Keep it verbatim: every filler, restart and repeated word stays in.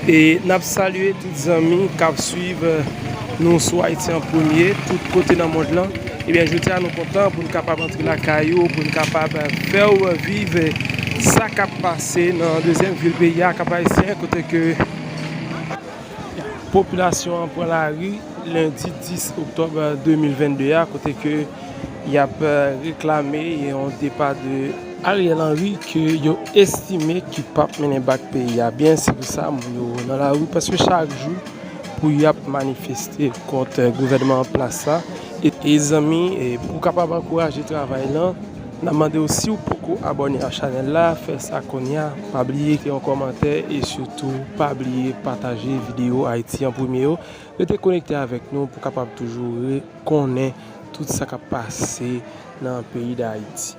E n ap salye tout zanmi k ap swiv, eh, nou sou Ayiti an Premye, tout kote nan mond lan. Ebyen, jodi a nou kontan pou n kapab antre lakay ou, pou n kapab, eh, fè w viv, eh, sa k ap pase nan dezyèm vil peyi a, Kap Ayisyen, kote ke popilasyon an pran lari lendi dis oktòb de mil vennde a, kote ke y ap, eh, reklame yon depa de Ariel Henry ke yo estime ki p ap mennen bak peyi a byen. Se pou sa moun yo nan lari, paske chak jou pou y ap manifeste kont, eh, gouvènman an plas la. E, e zanmi, e pou w kapab ankouraje travay lan, n ap mande w, si w poko abòne a chanèl la, fè sa kounye a. Pa bliye kite yon kòmantè e sitou pa bliye pataje videyo Ayiti an Premye yo. Rete konekte avèk nou pou w kapab toujou re-, konnen tout sa k ap pase nan peyi Dayiti.